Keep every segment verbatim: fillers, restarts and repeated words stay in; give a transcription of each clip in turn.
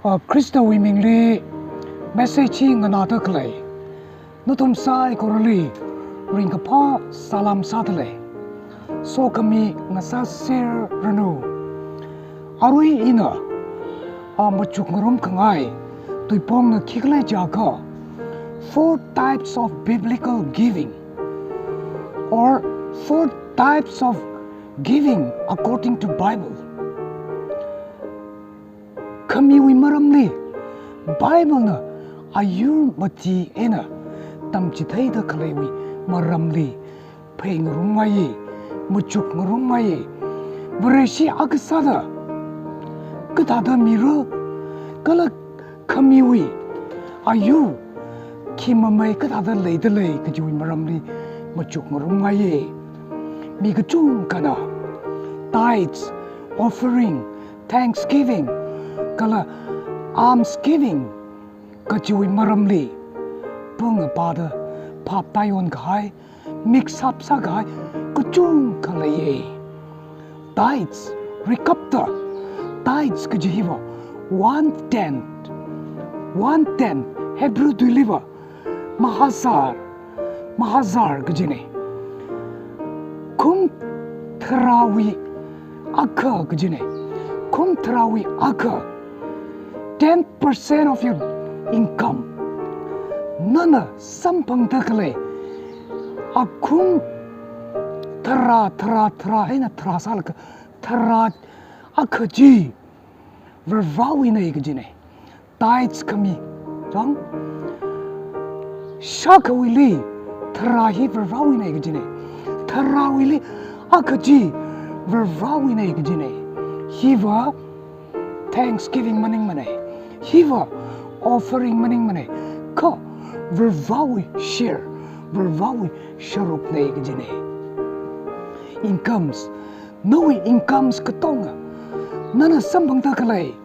Ah, Khristawui mingli message hi nganāda khalei nathum saikorali ringkaphā salam sādalei. Sokhami ngasāserranu. Arui ina, ah, machukngarum khangai tuipongna khikhala jiakha, four types of biblical giving, or four types of giving according to Bible. Khamiwui maramli, Bible na ayur mati eina tamchitheida khaleiwui maramli pheingarumngaiye, machukngarumngaiye. Vareshi akha sāda kathāda mira, kala khamiwui ayur khi mamei kathāda leidalei kajiwui maramli machukngarumngaiye. Mi kachungkhana tithes, offering, thanksgiving, kala almsgiving kajiwui maramli pung apāda phaptāyon kahai, mix up sākahai kachungkha leiye. Tithes, rikapta, tithes kaji hiva one tenth, one tenth, Hebrew tuiliva mahazar, mahazar kajine. Khum tharāwui akha kajine. Khum tharāwui akha, ten percent of your income. Nana samphangda khalei akhum tharā, tharā, tharā eina tharā sālaga tharā akha chi Varivarāwuinei kajinei. Tithes khami chang. Shākhawuili tharā hi Varivarāwuinei kajinei. Tharāwuili akha chi Varivarāwuinei kajinei. Hiva thanksgiving maningmanei. Hiva offering maningmanei. Kha Varivarāwui share, Varivarāwui sharuknei kajinei. Incomes, nawui incomes katonga, nana samphangda khalei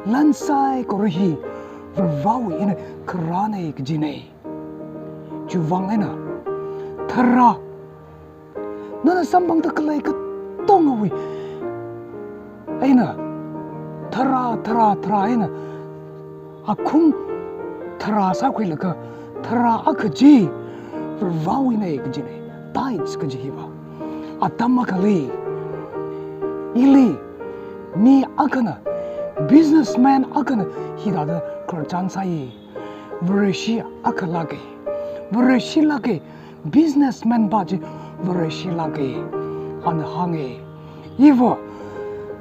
lan saikora hi Varivarāwui eina kharānei kajinei. Chiwuivang eina tharā, nana samphangda khalei katongawui eina tharā, tharā, tharā eina akhum tharā sākhuilaga tharā akha chi Varivarāwuinei kajinei. Tithes kaji hiva. Atam akhali, ili mi akhana, businessman akhana hithāda khararchan sāi. Vareshi akha lāka. Vareshi lāka. Businessman pa chi Vareshi lāka. Ana hānga. Iva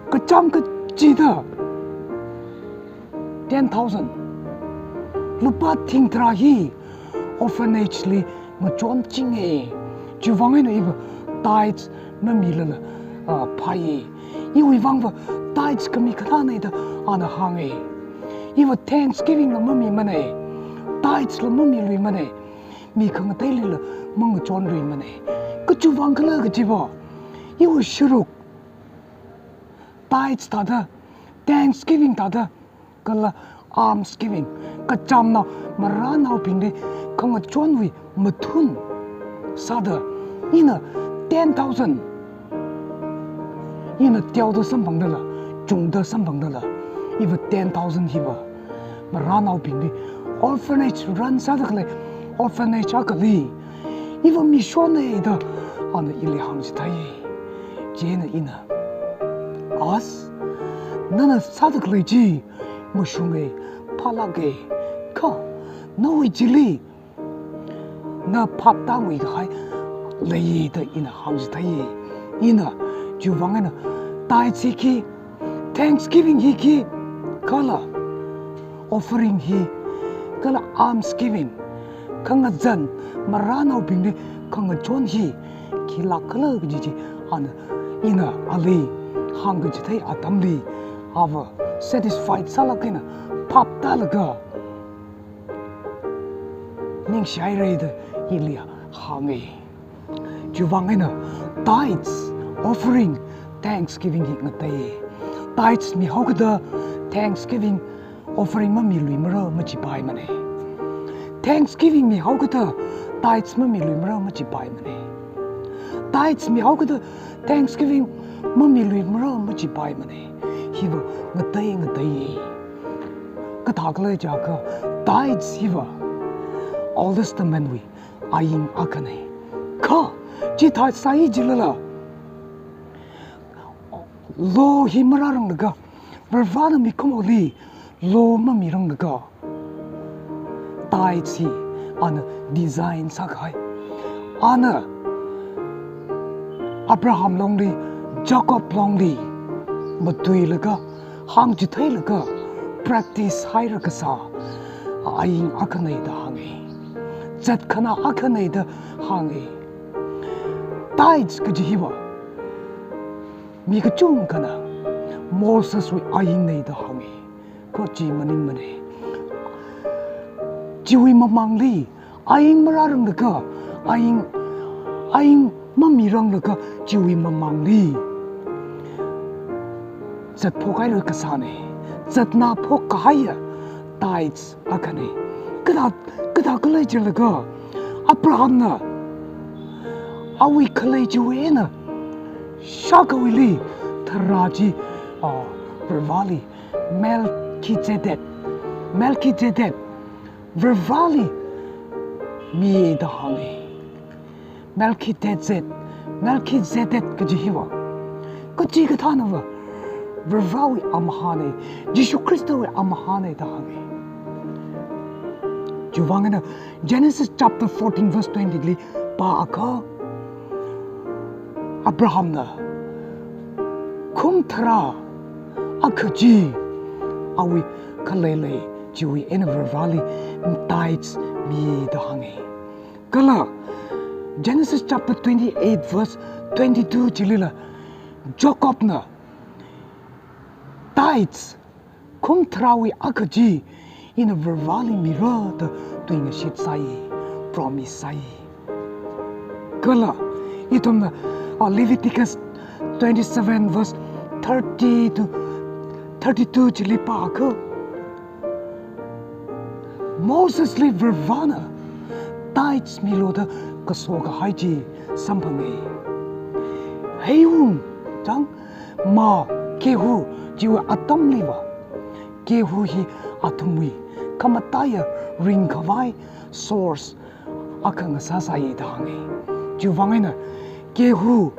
kachām kachida ten thousand lupā thingtharā hi orphanage li ngachonchinga. Chiwuivang eina iva tithes mamilala, ah, phāya. Iwuivangva tithes khami kathānei da ana hānga. Iva thanksgiving la mamimanei. Tithes la mamiluimanei. Mi khangateilila mangachonluimanei. Kachiwuivang khala kajiva, iwui sharuk tithes thāda, thanksgiving thāda, kala almsgiving, kachāmnao marānaobingli khangachonwui mathun sāda, ina ten thousand, ina teoda samphangdala, chungda samphangdala, iva ten thousand hiva marānaobingli orphanage run sāda khalei orphanage akhali iva mishonnei da ana ili hāngchithei. Chieina ina, as, nana sāda khalei chi mashunga, phālāka. Kha nawui chili na phaptānguikahai leiya da ina hāngchithei. Ina chiwuivang eina tithes hi khi, thanksgiving hi khi, kala offering hi, kala almsgiving, khangazan marānaobingli khangachon hi khilāk khala kaji chi ana, ina ali hāngkachithei atamli, ava satisfied sālāk eina phaptālaga ningshihaira da ili hānga. Chiwuivang eina tithes, offering, thanksgiving hi ngateiya. Tithes mihaokida thanksgiving, offering mamiluimara machipaimanei. Thanksgiving mihaokida tithes mamiluimara machipaimanei. Tithes mihaokida thanksgiving mamiluimara machipaimanei. Hiva ngatei ngateiya. Kathākhala jiakha, tithes hiva Old Testament wui ain akhana. Kha, chi tithes sāi jilala, law hi marāranglaga, Varivarana mikumoli law mamiranglaga, tithes hi ana design sākahai. Ana Abraham longli, Jacob longli matuilaga, hāngchitheilaga, practice haira kasā ain akhana da hānga. Zat khana akhana da hānga. Tithes kaji hiva mi kachungkhana Moseswui ainna da hānga. Kha chi maningmana. Chiwui mamangli, ain marāranglaga, ain, ain mamiranglaga, chiwui mamangli zat phokhaira kasāna. Zatna phokkahaiya tithes akhana. Kathā, kathākhala jilaga, Abrahamna awui khalei chiwui eina shākhawuili tharā chi, ah, Varivarali Melchizedek, Melchizedek, Varivarali miya da hānga. Melchizedek, Melchizedek kaji hiva kachikathānava, Varivarawui amahana, Jishu Khristawui amahana da hānga. Chiwuivang eina Genesis chapter fourteen verse twenty li pāakha, Abrahamna kum tharā akha chi awui khalei lei chiwui eina Varivarali tithes miya da hānga. Kala Genesis chapter twenty-eight verse twenty-two chilila, Jacobna tithes kum tharāwui akha chi ina Varivarali mira da tuingashit sāi, promise sāi. Kala ithumna, ah, Leviticus twenty-seven verse thirty to thirty-two chili pāakha, Mosesli Varivarana tithes milu da kaso kahai chi samphanga. Heiwung, chang, mā, gehu chiwui atamliva, gehu hi athumwui khamataiya ringkhavai source akha ngasāsai da hānga. Chiwuivang eina gehu,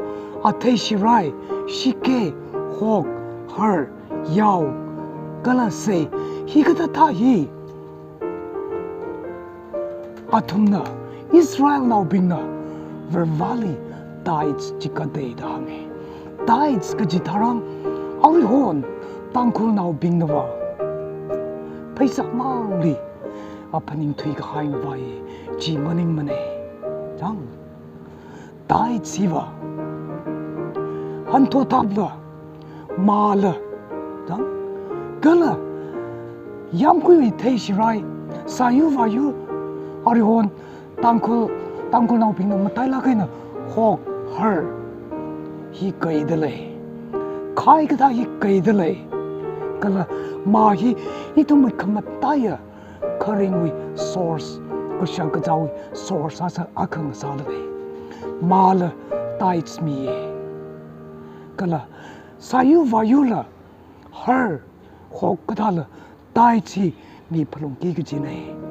athei shirai, shike, hok, har, yao, kala sei, hikathā thā hi athumna, Israelnaobingna Varivarali tithes chikatei da hānga. Tithes kaji tharan aruihon Tangkhulnaobingnava pheisā mangli aphaning thuikahai ngavai, chi maningmana. Chang, tithes hiva hanthotapla, māla, chang, kala yāmgui, thei shirai, sāyu vāyu, aruihon Tangkhul, Tangkhulnaobingna matailāk eina hok, har hi kaida lei. Khai kathā hi kaida lei. Kala mā hi ithumwui khamataiya kharingwui source, kashak kazāwui source sāsa akha ngasāda lei. Māla tithes miya. Kala sāyu vāyula, har, hok kathāla tithes hi miphalungki kajina.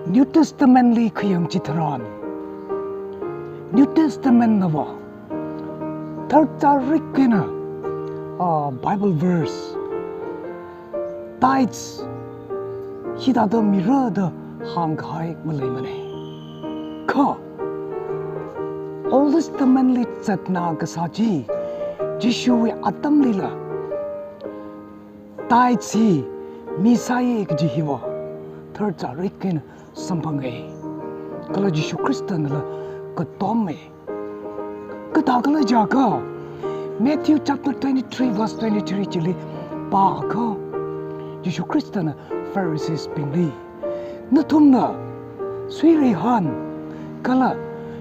New Testament li khayang chitharan, New Testament nava tharchārik eina, ah, Bible verse, tithes hithāda mira da hāngkahai maleimana. Kha Old Testament li zatna kasā chi, Jishuwui atamlila tithes hi misai kaji hiva tharchārik eina samphanga. Kala Jishu Khristanala katoma. Kathākhala jiakha, Matthew chapter twenty-three verse twenty-three chili pāakha, Jishu Khristana Pharisees bingli, nathumna suirihān, kala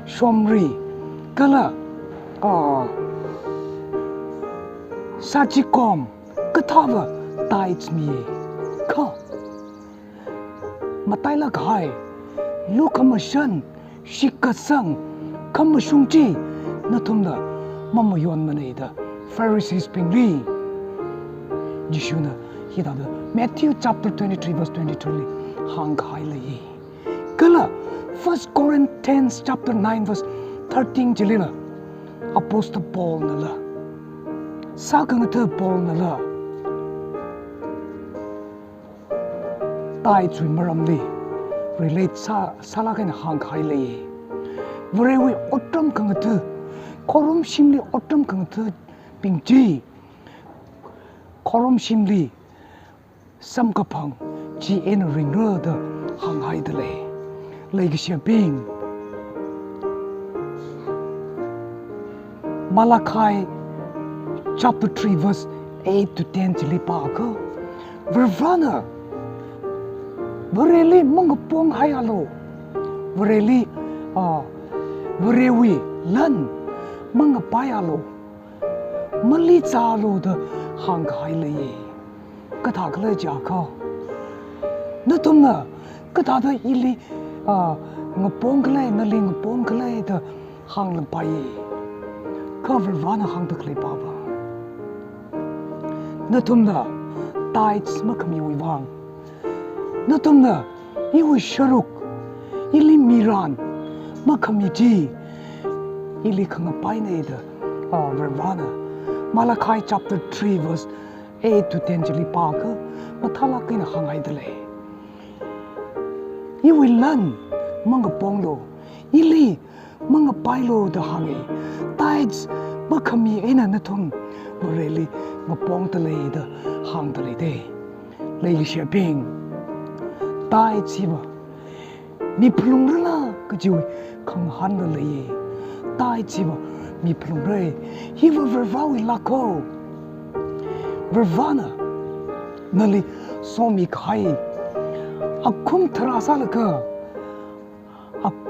shomri, kala, ah, sāchikom kathāva tithes miya. Kha matailāk kahai, lukhamashan, shitkasang, khamashung chi nathumna mamayonmana da Pharisees bingli Jishuna Hithāda Matthew chapter twenty-three verse twenty-two li hāngkahai leiya. Kala First Corinthians chapter nine verse thirteen chilila Apostle Paul nala, sākhangatha Paul nala, tithes wui maramli relate sā, sālāk eina hāngkahai leiya. Varewui otram khangatha, khorumshimli otram khangathabing chi, khorumshimli samkaphang chi eina ringra da hānghaida lei. Leikashiyabing, Malachi chapter three verse eight to ten chili pākha, Varivarana Vareli mangaponghailo, Vareli, ah, Varewui lan mangapaialu, malichālu da hāngkahai leiya. Kathākhala jiakha, nathumna kathāda ili, ah, ngapongkhala, nali ngapongkhala da hānglapai. Kha Varivarana hāngda khalei pava, nathumna tithes makhamiwui vang, nathumna iwui sharuk, ili miran makhami chi ili khangapaina da, ah, Varivarana Malachi chapter three verse eight to ten chili pākha mathālāk eina hānghaida lei. Iwui lan mangaponglu, ili mangapailu da hānga. Tithes makhami eina nathum Vareli ngapongda lei da hāngda leida. Leikashiyabing, tithes hiva miphalungrala kajiwui khangahānla leiya. Tithes hiva miphalungra. Hiva Varivarawui lākho. Varivarana nali somikahai akhum tharā sālaga, ak-,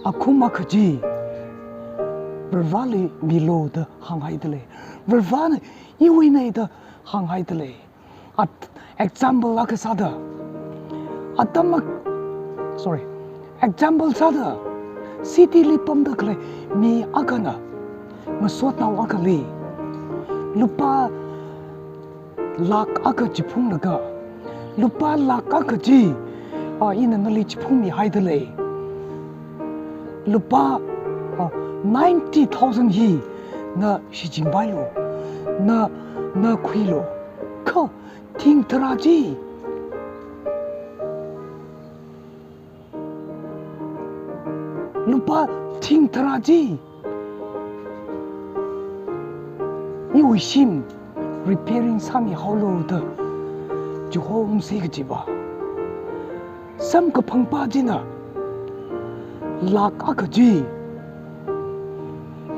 akhum akha chi Varivarali milu da hānghaida lei. Varivarana iwuina da hānghaida lei. At-, example akha sāda, atam ak-, sorry, example sāda, city li pamda khalei mi akhana ngasotnao akhali lupā lakh akha chiphunglaga, lupā lakh akha chi, ah, ina nali chiphungmihaida lei. Lupā, ah, ninety thousand hi na shichinpailu, na, na khuilu. Kha thing tharā chi, lupā thing tharā chi, iwui shim repairing sāmihaolu da chihoungsi kajiva, samkaphangpa china lakh akha chi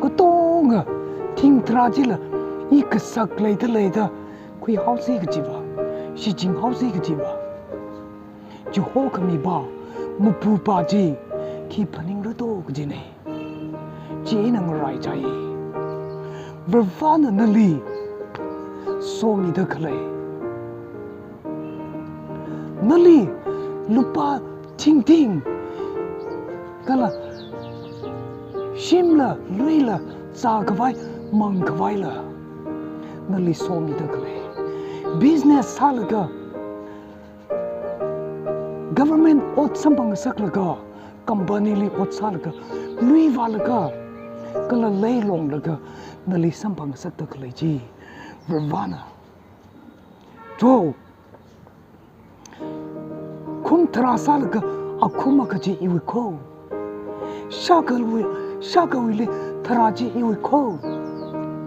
katonga thing tharā chila i kasak leida leida khuihaosi kajiva, shichinhaosi kajiva, chihokhamipa, mapupa chi khi phaningra to kajina. Chieina ngaraichai. Varivarana nali somida khalei, nali lupā thingthing kala shimla luila zākhavai mangkhavaila nali somida khalei, business sālaga, government ot samphangngasaklaga, company li ot sālaga, lui vālaga, kala lei longlaga nali samphangngasakda khalei chi Varivarana cho. Khum tharā sālaga akhum akha chi iwui kho. Shākhawui, shākhawuili tharā chi iwui kho.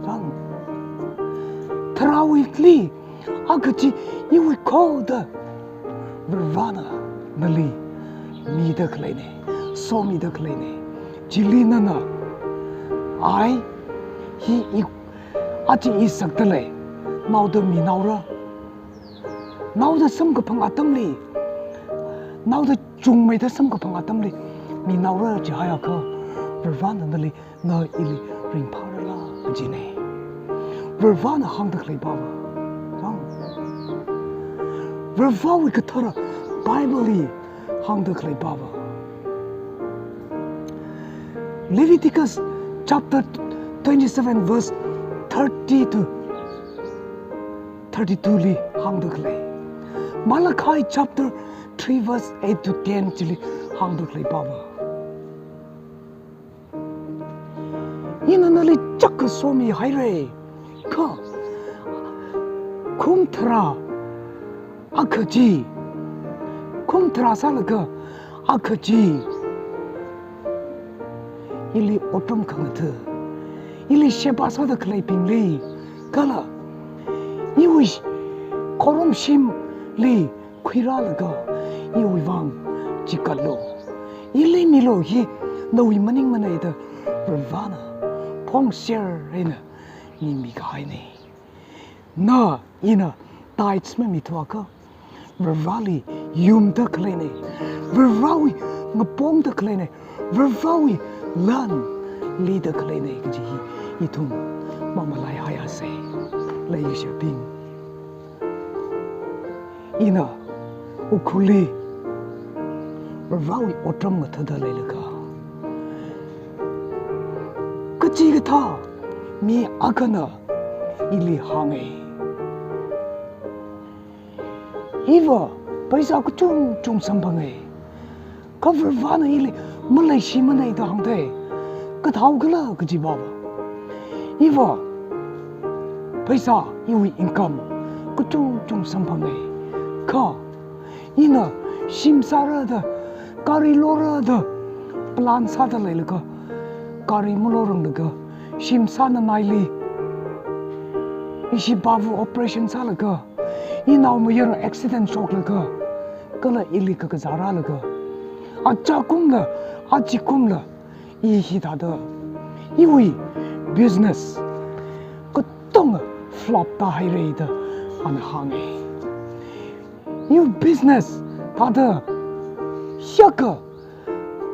Vang. Tharāwuili akha chi iwui kho da Varivarana nali mida khaleina, somida khaleina. Chili nana, ai, hi i, aja i sakda lei, naoda minaora. Naoda samkaphang atamli, naoda chungmeida samkaphang atamli minaora jihaiakha, Varivarana nali, na ili ringphārala kajina. Varivarana hāngda khalei pava, vang. Varivarawui kathara Bible li hāngda khalei pava, Leviticus chapter twenty-seven verse thirty to thirty-two li hāngda khalei, Malachi chapter three verse eight to ten chili hāngda khalei pāva. Ina nali chākha somihaira, kha kum tharā akha chi, kum tharā sālaga akha chi, ili otram khangatha, ili sheba sāda khaleibingli, kala iwui khorumshimli khuirālaga iwui vang chikatlu, ili milu, hi nawui maningmana da Varivarana phongser eina mimi kahaina. Na, ina tithes mamithuakha, Varivarali yumda khaleina, Varivarawui ngapongda khaleina, Varivarawui lan lida khaleina kaji hi ithum mamalaihaiasa, leikashibing. Ina Ukhrulli Varivarawui otram ngathada leilaga, kachikathā mi akhana ili hānga, iva paisa kachungchung samphanga, kha Varivarana ili maleishimana da hāngda. Kathākhala kaji pāva, iva paisa, iwui income kachungchung samphanga, kha ina shim sāra da, gari lora da plan sāda leilaga, gari maloranglaga, shim sānanaili ishi pāva operation sālaga, inao mayara accident shoklaga, kala ili kakazā rālaga, achakumla, achikumla, i hithāda iwui business katonga flop tāhaira da ana hānga. Iwui business thāda hiyākha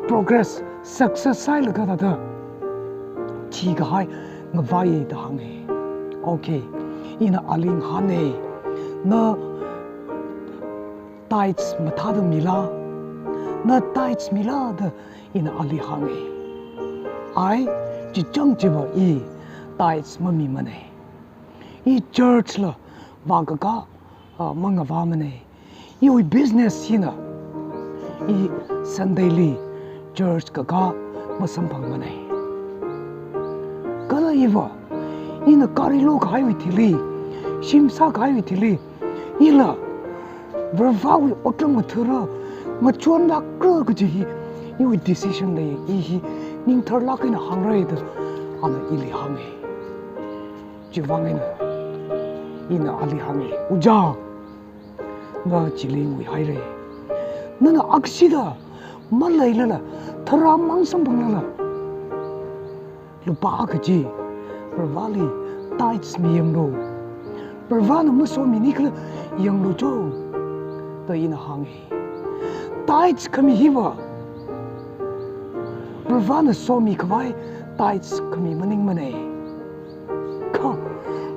progress, success sāhailaga thāda thikahai ngavai da hānga. Okay, ina ali ngahāna, na tithes mathāda mila, na tithes mila da ina ali hānga. Ai, chichang chiva i tithes mamimana. I church la vākakā, ah, mangavāmana. Iwui business hina i Sunday li church kakā masamphangmana. Kala iva, ina gari lokahaiwui thili, shim sākahaiwui thili, ila Varivarawui otram ngathara, ngachonlākra kaji hi iwui decision lei, i hi ningtharlāk eina hāngra da ana ili hānga. Chiwui vang eina ina ali hānga, Ojā, na chili nguihaira. Nana akshida maleilala, tharāmang samphanglala, lupā akha chi Varivarali tithes miyanglu. Varivarana masomini khala yanglu cho, da ina hānga. Tithes khami hiva Varivarana somikhavai tithes khami maningmana. Kha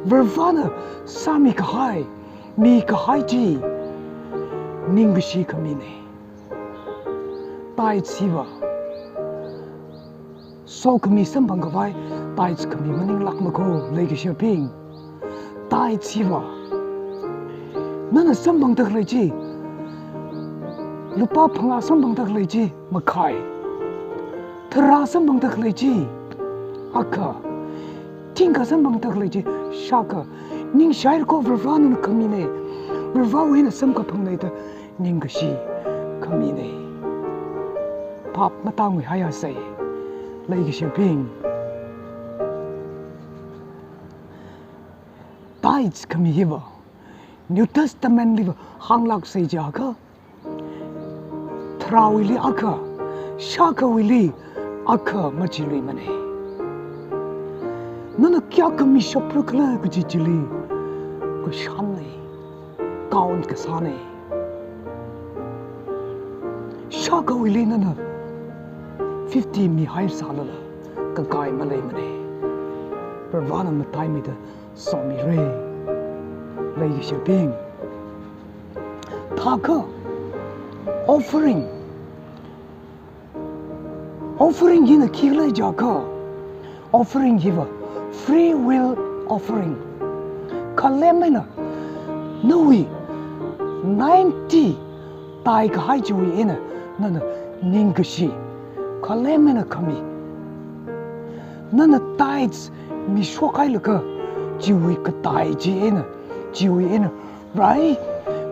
Varivarana sāmikahai, mikahai chi ningkashi khamina. Tithes hiva sokhami samphangkhavai tithes khami maninglākmana ko, leikashibing. Tithes hiva nana samphangda khalei chi, lupā phangā samphangda khalei chi makhai, tharā samphangda khalei chi akha, thingkha samphangda khalei chi shākha, ningshai ko Varivarana khamina, Varivarawui eina samkaphangna da ningkashi khamina. Phap matānguihaiasa, leikashibing. Tithes khami hiva New Testament liva hānglāksa jiakha, tharāwuili akha, shākhawuili akha machiluimana. Nana kayākha mishapra khala kaji chili kashanna, count kasāna. Shākhawuili nana fifty mihaisālala kakai maleimana. Varivarana mataimida somira, leikashibing. Thākha offering, offering hina khikhala jiakha, offering hiva free will offering. Khalem eina Nawui ninety taikahai chiwui eina nana ningkashi, khalem eina khami. Nana tithes mishokhailaga chiwui katai chi eina, chiwui eina rai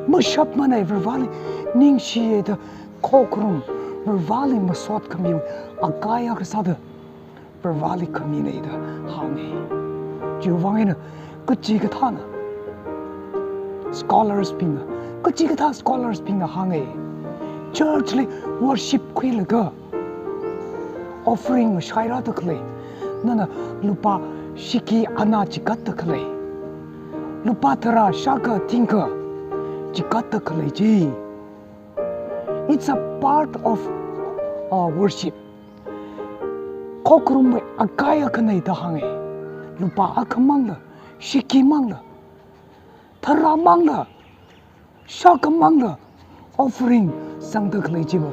mashapmanei, Varivarali ningshiye da khokharum, Varivarali masot khami akai akha sāda Varivarali khaminei da hānge. Chiwui vang eina kachikathāna, scholars bingna, kachikathā scholars bingna hānge, church li worship khuilaga offering mashairada khalei, nana lupā shiki anā chikatda khalei, lupā tharā shākha thingkha chikatda khalei chi, it's a part of, uh, worship. Khokharumwui akai akhanei da hānge. Lupā akhamangla, shikimangla, tharāmangla, shākhamangla, offering sangda khalei chiva,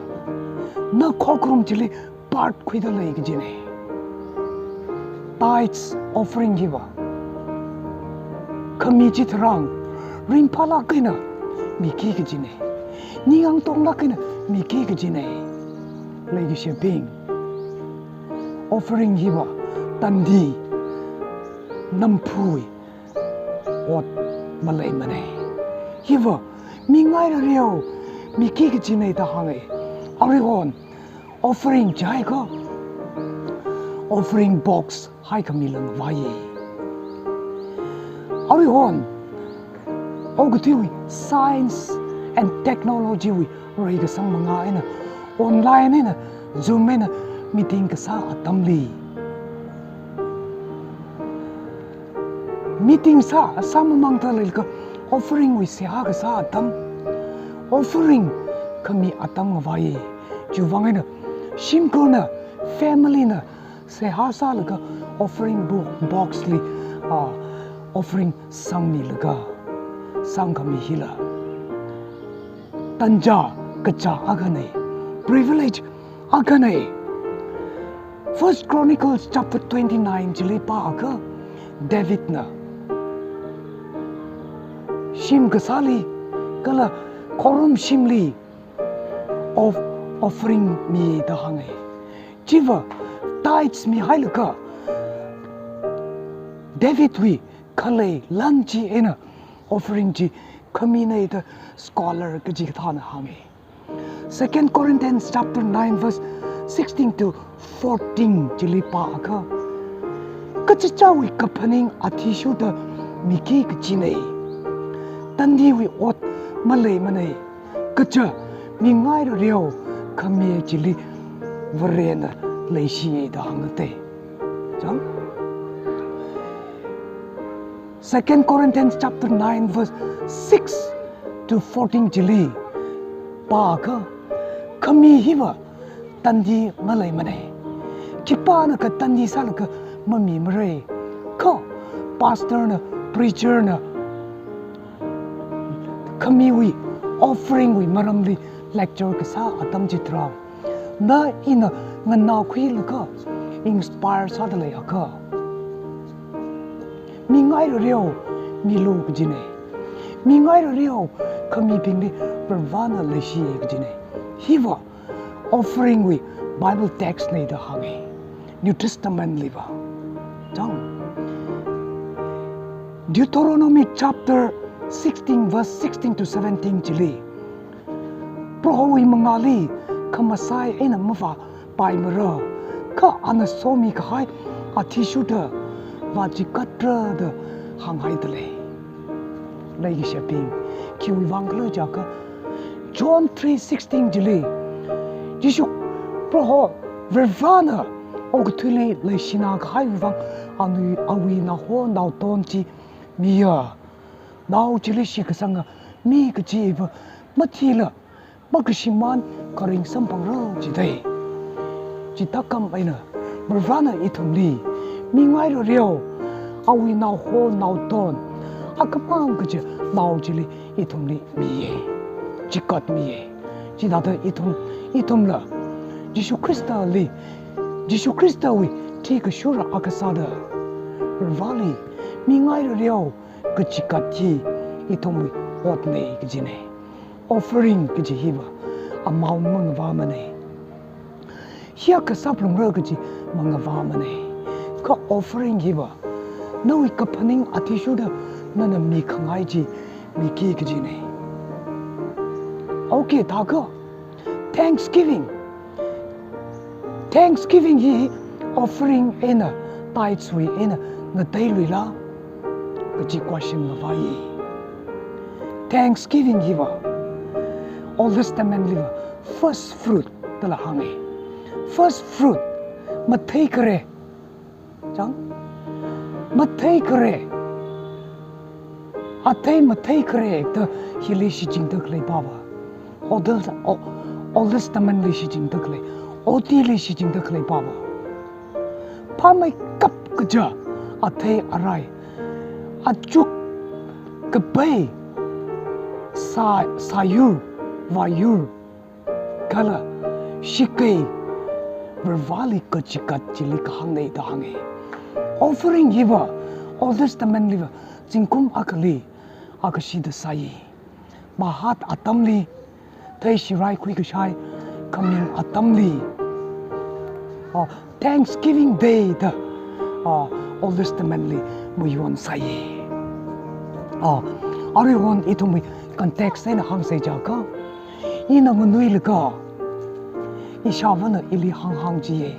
na khokharum chili part khuida lei kajinei. Tithes offering hiva khami chitharan ringphālāk eina miki kajinei, ningyāng tonglāk eina miki kajinei. Leikashibing, offering hiva tandi namphuiwui ot maleimanei. Hiva mingairareo miki kajinei da hānge. Aruihon offering jiakha offering box haikhami lang vāye. Aruihon okathuiwui science and technology wui reikasang manga eina online eina Zoom eina meeting kasā atamli, meeting sā, sāmamangda leilaga offering wui seihā kasā atam, offering khami atam ngavāye. Chiwui vang eina shimkhurna, family na seihā sālaga offering bo-, box li, ah, offering sangmilaga sangkhami hila tanja kachā akhanei, privilege akhanei. First Chronicles chapter twenty-nine chili pāakha, Davidna shim kasāli kala khorumshimli of-, offering mi da hānge. Chiva tithes mihailaga Davidwui khalei lan chi eina offering chi khaminei da scholar kachikathāna hānge. Second Corinthians chapter nine verse sixteen to fourteen chili pāakha, kachichāwui kaphaning athishurda miki kajinei. Tandiwui ot maleimanei. Kaja mingairareo khami chili Varena leishiye da hāngate. Chang? Second Corinthians chapter nine verse six to fourteen chili pāakha, khami hiva tandi maleimanei. Khipānakha tandi sālaga mamimarei. Kha pastor na, preacher na khamiwui offering wui maramli lecture kasā atam chitharan, na ina nganaokhuilaga inspire sāda leiakha, mingairareo milu kajinei. Mingairareo khamibingli Varivarana leishiye kajinei. Hiva offering wui Bible text nei da hānge, New Testament liva. Chang? Deuteronomy chapter sixteen verse sixteen to seventeen chili, Prohowui mangāli khamasai eina mavāpaimara, kha ana somikahai athishurda vāchikatra da hānghaida lei. Leikashibing, khiwui vang khala jiakha, John three sixteen chili, Jishu Proho Varivarana okathuili leishina kahaiwui vang, anui awui naoho naoton chi miya. Nao chili shitkasanga mi kachiva mathila makashimān kharing samphangra jidei. Chithākhamei eina Varivarana ithumli, mingairareo, awui naoho naoton, akhamang kaja nao chili ithumli miye, chikatmiye. Chithāda ithum, ithumla Jishu Khristali, Jishu Khristawui thikashura akha sāda Varivarali mingairareo kachikat hi ithumwui otna kajina. Offering kaji hiva amount mangavāmana. Hiyākha saplungra kaji mangavāmana. Kha offering hiva nawui kaphaning athishurda nana mikhangai chi miki kajina. Okay, thākha thanksgiving. Thanksgiving hi offering eina, tithes wui eina ngateiluila kaji question ngavāya. Thanksgiving hiva Old Testament liva first fruit dala hānga. First fruit, matheikhare. Chang? Matheikhare. Athei matheikhare da hili shichinda khalei pava. Old, O-, Old Testament li shichinda khalei, O T li shichinda khalei pava. Phāmeikap kaja athei arai, achuk kapai, sā, sāyur, vāyur, kala shakei, Varivarali kachikat chili kahāngna da hānga. Offering hiva Old Testament liva zingkum akhali akha shida sāya. Mahat atamli, theishiraikhui kashai khaming atamli, ah, Thanksgiving Day da, ah, Old Testament li mayon sāya. Ah, aruihon ithumwui context eina hāngsei jiakha, ina nganuilaga ishāvāna ili hānghāng jiya.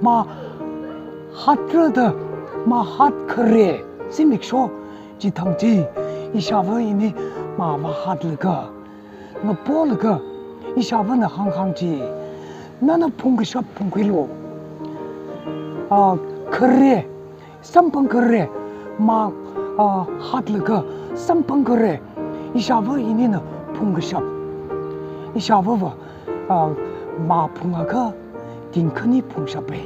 Mahatra da mahatkhare zimiksho chithang chi, ishāvā ini mavāhatlaga, ngapolaga, ishāvāna hānghāng chi, nana phungkashap phungkhuilu. Ah, khare, samphangkhare, ma, ah, hatlaga, samphangkhare, ishāvā inina phungkashap. Ishāvāva, ah, ma phungakha, ting khani phungshapa.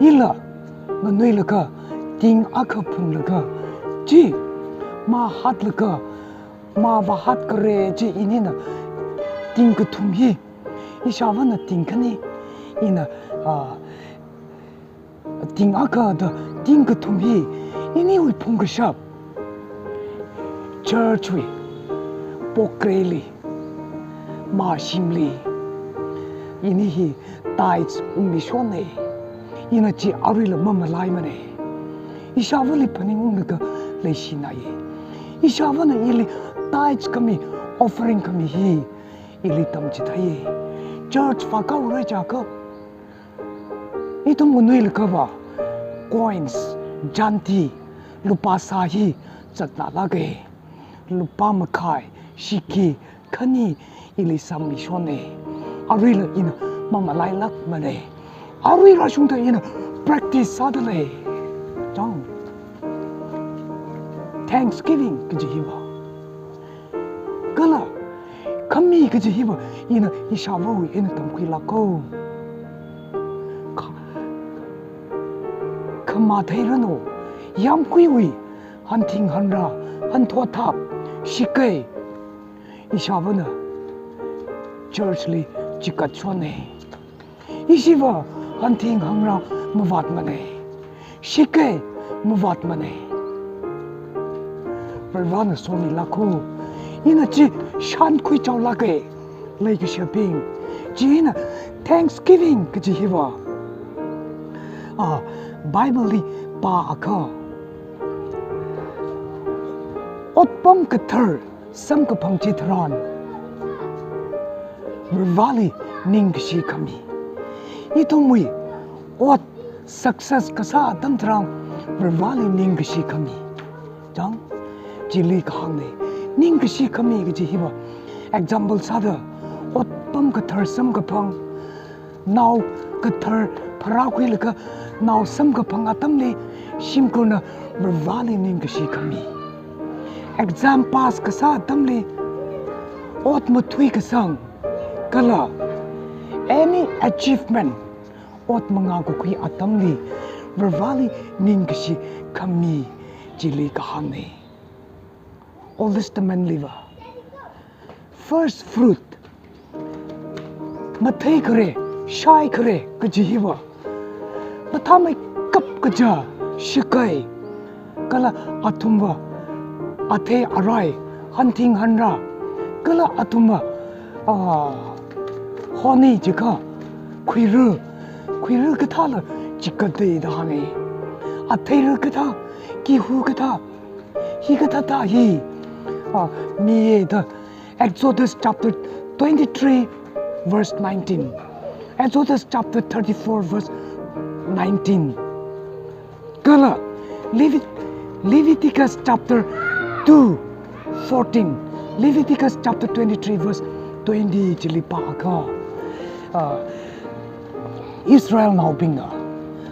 Ila nganuilaga, ting akha phunglaga, chi mahatlaga, mavāhatkhare chi inina ting kathum hi, ishāvāna ting khani, ina, ah, ting akha da ting kathum hi, iniwui phungkashap, church wui pokreili, mashimli, ini hi tithes ungmishonna. Ina chi aruila mamalaimana. Ishāvāli phaningunglaga leishinaya. Ishāvāna ili tithes khami, offering khami hi ili tamchitheiya. Church vākhaora jiakha, ithum nganuilagava coins, janti, lupā sā hi zatnalāka. Lupā makhai, shiki, khani ili sāmishonna. Aruila ina mamalailākmana. Arui rāshungda ina practice sādalei. Chang. Thanksgiving kaji hiva. Kala, khami kaji hiva ina ishāvāwui eina tamkhuilāka. Kha-, khamatheiranu, yāmkhuiwui hanthing hanra, hanthotthap, shakei, ishāvāna church li chikatshonna. Ishiva hanthing hanra mavātmana. Shakei mavātmana. Varivarana somilāka. Ina chi shānkhuichaolāka. Leikashibing, chieina thanksgiving kaji hiva, ah, Bible li pāakha, otpam kathar samkaphang chitharan Varivarali ningkashi khami. Ithumwui ot success kasā atam tharan Varivarali ningkashi khami. Chang, chili kahāngna. Ningkashi khami kaji hiva, example sāda, otpam kathar samkaphang, nao kathar pharākhuilaga nao samkaphang atamli shimkhurna Varivarali ningkashi khami. Exam pass kasā atamli, ot mathuikasang, kala any achievement, ot mangā kakhui atamli Varivarali ningkashi khami chili kahāngna. Old Testament liva first fruit, matheikhare, shaikhare kaji hiva, mathāmeikap kaja shakei, kala athumva athei arai, hanthing hanra, kala athumva, ah, honi jiakha, khuira, khuira kathāla chikatda hānga. Atheira kathā, kihu kathā, hikathā thā hi, ah, miya da. Exodus chapter twenty-three, verse nineteen. Exodus chapter thirty-four, verse nineteen. Kala Levit-, Leviticus chapter two fourteen, Leviticus chapter twenty-three, verse twenty chili pāakha, ah, Israelnaobingna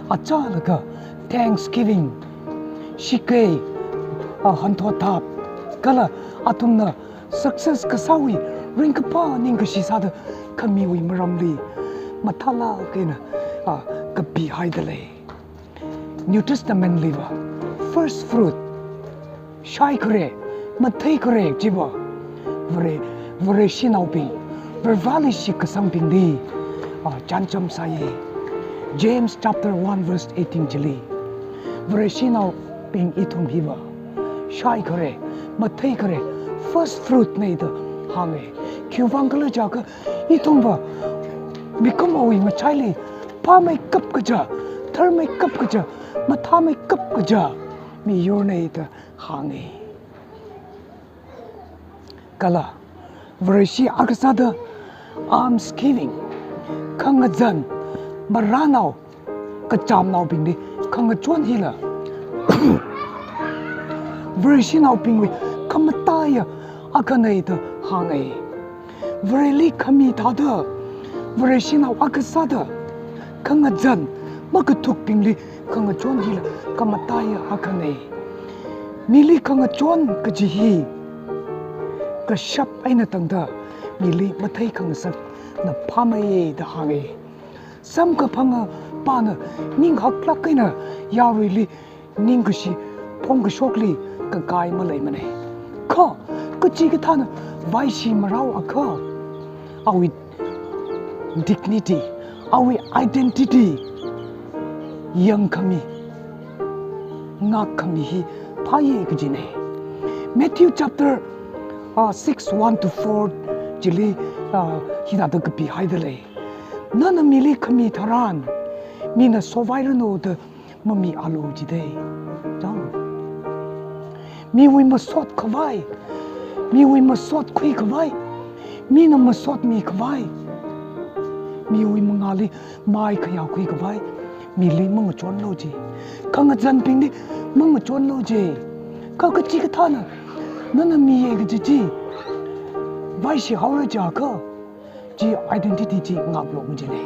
achālaga thanksgiving, shakei, ah, hanthot thap, kala athumna success kasāwui ringkaphā ningkashi sāda khamiwui maramli mathālāk eina, ah, kapihaida lei. New Testament liva first fruit, shaikhare, matheikhare chiva Vare, Vareshinaobing, Vareli shitkasangbingli, ah, chānjam sāya. James chapter one verse eighteen chili, Vareshinaobing ithum hiva shaikhare, matheikhare, first fruit na da hānga. Khiwuivang khala jiakha ithumva mikumowui ngachaili phāmeikap kaja, tharmeikap kaja, mathāmeikap kaja miyurna da hānga. Kala Vareshi akha sāda almsgiving, khangazan, marānao, kachamnaobingli khangachon hila Vareshinaobingwui khamataiya akhana da hānga. Vareli khami thāda, Vareshinao akha sāda, khangazan, makathukbingli khangachon hila khamataiya akhana. Mili khangachon kaji hi kashap eina tangda mili matheikhangasakna phāmeiya da hānga. Samkaphangapana ning haklāk eina yaruili ningkashi phongkashokli kakai maleimana. Kha kachikathāna vaishi marāakha, awui dignity, awui identity yangkhami, ngākkhami hi phāya kajina. Matthew chapter, uh, six, one to four chili, uh, hithāda kapihaida lei. Nana mili khami tharan, mina sovairanu da mamialu jida. Chang. Miwui masotkhavai, miwui masotkhuikhavai, mina masotmikhavai, miwui mangāli mai khayākhuikhavai mili mangachonlu ji. Khangazanbingli mangachonlu ji. Kha kachikathāna nana miya kaji chi vaishi haora jiakha, chi identity chi ngāklu kajina.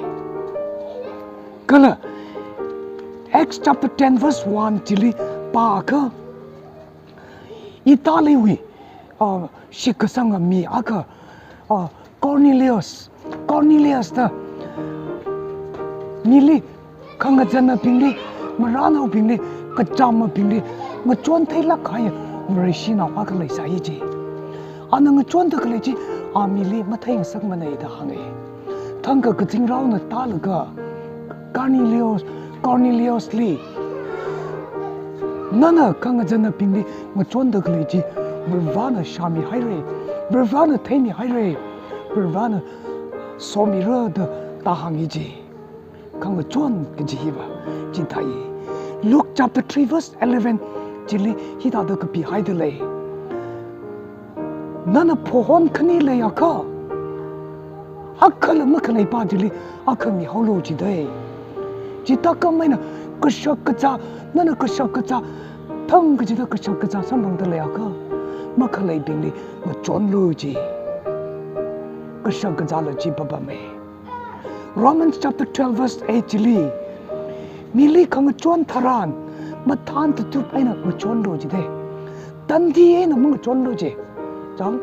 Kala Acts chapter ten verse one chili pāakha, Italy wui, ah, shitkasanga mi akha, ah, Cornelius, Cornelius da mili khangazanabingli, marānaobingli, kachamabingli ngachon theilāk kahai Vareshinao akha leisai ji. Ana ngachonda khalei chi, a mili matheingasakmana da hānga. Thangkha kazingraona tālaga Cornelius, Corneliusli, nana khangazanabingli ngachonda khalei chi Varivarana shāmihaira, Varivarana theimihaira, Varivarana somira da tāhānga ji. Khangachon kaji hiva chithāi. Luke chapter three verse eleven chili hithāda kapihaida lei. Nana phohon khani leiakha, akhala makhaleipa chili akha mihaolu jida. Chithākhamei eina kashak kazā, nana kashak kazā, thang kachida kashak kazā samphangda leiakha, makhaleibingli ngachonlu ji. Kashak kazāla chi papamei. Romans chapter twelve verse eight chili, mili khangachon tharan mathān tatup eina ngachonlu jida. Tandi eina mangachonlu ji. Chang.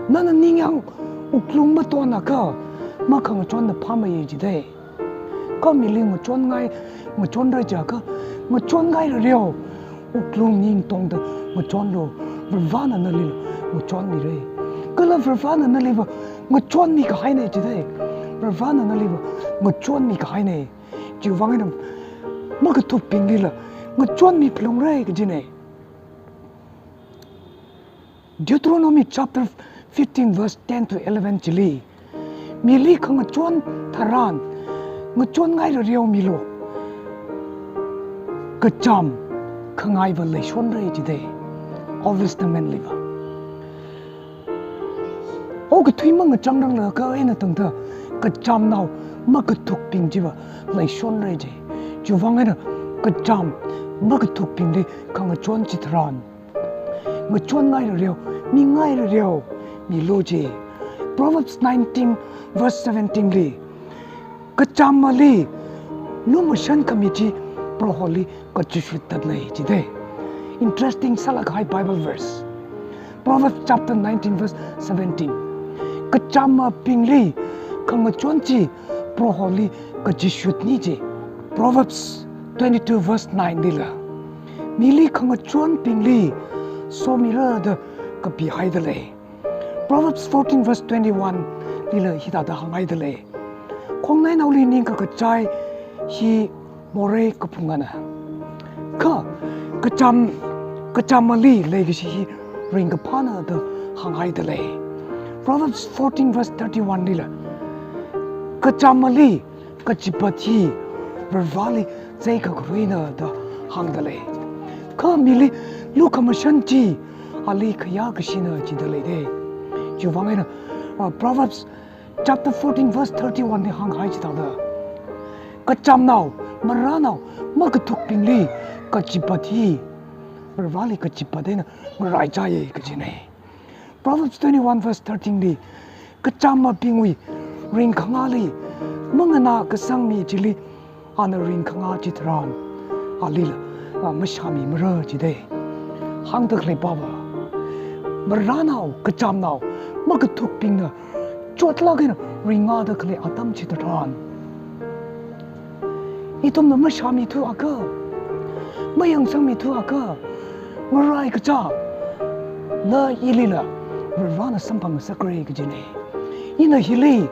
Nana ningyāng wuklung matonakha, makhangachonna phāmeiya jida. Kha mili ngachonngai, ngachonra jiakha, ngachonngai rareo, wuklung ning tongda ngachonlu, Varivarana nali ngachonmira. Kala Varivarana naliva ngachonmi kahaina jida. Varivarana naliva ngachonmi kahaina. Chiwuivang eina makathukbinglila ngachonmi phalungra kajina. Deuteronomy chapter fifteen verse ten to eleven chili, mili khangachon tharan, ngachonngai rareo milu. Kacham khangaiva leishonrai jidei. Old Testament liva. Okathui mangachang ranglaga eina tangda kachamnao makathukbing chiva leishonrai ji. Chiwuivang eina kacham makathukbingli khangachon chitharan, ngachonngai rareo, mingai rareo milu ji. Proverbs nineteen verse seventeen li, kachamali lumashan khami chi Proholi kachishut tatlei jidei. Interesting sālāk kahai Bible verse. Proverbs chapter nineteen verse seventeen. Kachamabingli khangachon chi Proholi kachishutni ji. Proverbs twenty-two verse nine lila, mili khangachonbingli somira da kapihaidalei. Proverbs fourteen verse twenty-one lila hithāda hānghaidalei. Khongnainaoli ningkakachai hi morei kaphungana. Kha kacham, kachamali leikashi hi ringkaphāna da hānghaidalei. Proverbs fourteen verse thirty-one lila, kachamali kachipat hi Varivarali zeikakhuina da hāngdalei. Kha mili lukhamashan chi ali khayākashina jidalei dei. Chiwuivang eina, uh, Proverbs chapter fourteen verse thirty-one li hānghai chithāda, kachamnao, marānao makathukbingli kachipat hi Varivarali kachipat eina ngaraichāya kajinei. Proverbs twenty-one verse thirteen li, kachamabingwui ringkhangāli manganā kasang mi chili ana ringkhangā chitharan, alila, a, mashāmimara jidei. Hāngda khalei pava, marānao, kachamnao makathukbingna chotlāk eina ringngāda khalei atam chitharan, ithumna mashāmithuakha, mayangsangmithuakha, ngaraikachā, na ilila Varivarana samphangngasakra kajinei. Ina hili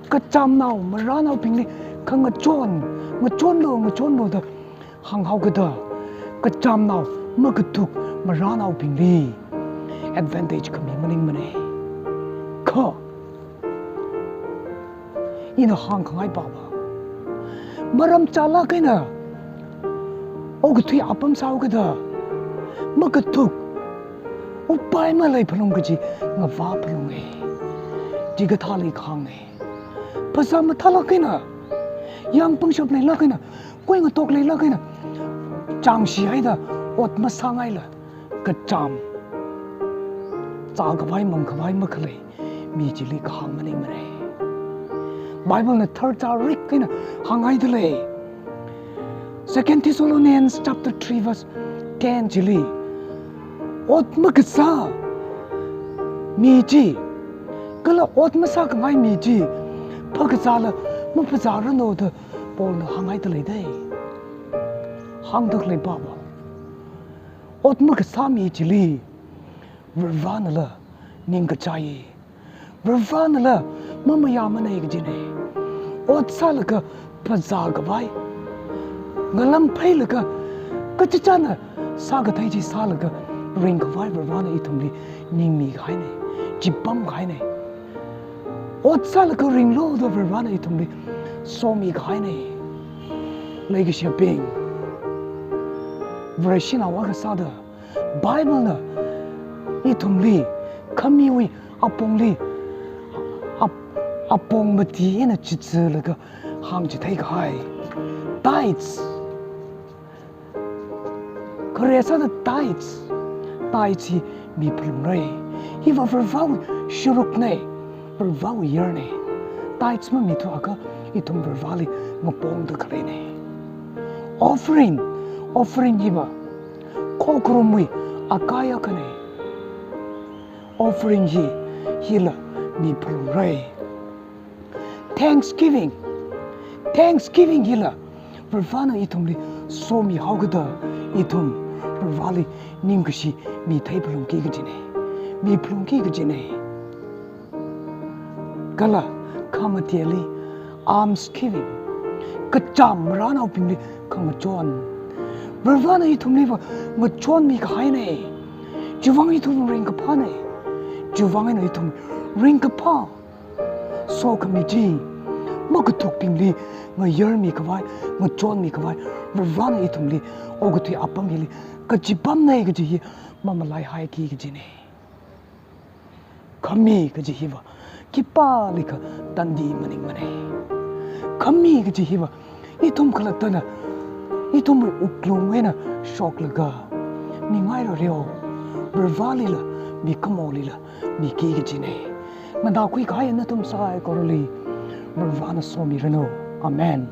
kachamnao, marānaobingli khangachon, ngachonlu, ngachonlu da hānghaokida, kachamnao makathuk marānaobingli advantage khami maningmanei. Kha ina hāngkhangai pava, maram chālāk eina okathui apam sāhaokida makathuk, upai maleiphalung kaji ngavāphalunga. Chikathāli kahāngnei. Phasā mathālāk eina, yāng pangshap leilāk eina, khuingatok leilāk eina, chāngshi haida ot masāngaila, kacham, zākhavai mangkhavai makhalei mi chili kahāng maningmanei. Bible na tharchārik eina hānghaidalei. Second Thessalonians chapter three verse ten chili, ot makasā mi chi, kala ot masākhangai mi chi phakazāla maphazāranu da Paulna hānghaidalei dei. Hāngda khalei pava, ot makasā mi chili Varivaranala ningkachāya. Varivaranala mamayāmanei kajinei. Ot sālaga phazākhavai, ngalam pheilaga kachichāna sākathei chi sālaga ringkhavai Varivarana ithumli ningmikahainei, chipamkahainei. Ot sālaga ringlu da Varivarana ithumli somikahainei. Leikashibing, Vareshinao akha sāda Bible na ithumli khamiwui apongli ap-, apong mati eina chitsilaga hāngchitheikahai, tithes. Khare sāda tithes, tithes hi miphalungra. Hiva Varivarawui sharuknei, Varivarawui yarnei. Tithes mamithuakha ithum Varivarali ngapongda khaleinei. Offering, offering hiva khokharumwui akai akhanei. Offering hi, hila miphalungra. Thanksgiving, thanksgiving hila Varivarana ithumli somihaokida ithum Varivarali ningkashi mitheiphalungki kajinei, miphalungki kajinei. Kala khamateli almsgiving, kacham marānaobingli khangachon. Varivarana ithumliva ngachonmikahainei. Chiwuivang ithum ringkaphāna. Chiwuivang eina ithum ringkaphā sokhami chi, makathukbingli ngayarmi khavai, ngachonmi khavai, Varivarana ithumli okathui apam hili kachipamna kaji hi mamalaihaiki kajina. Khami kaji hiva khipālikha tandi maningmana. Khami kaji hiva ithum khalattana ithumwui wuklung eina shoklaga mingairareo, Varivaralila, mikumolila miki kajina. Nganākhui kahai nathum saikorali Varivarana somiranu. Amen.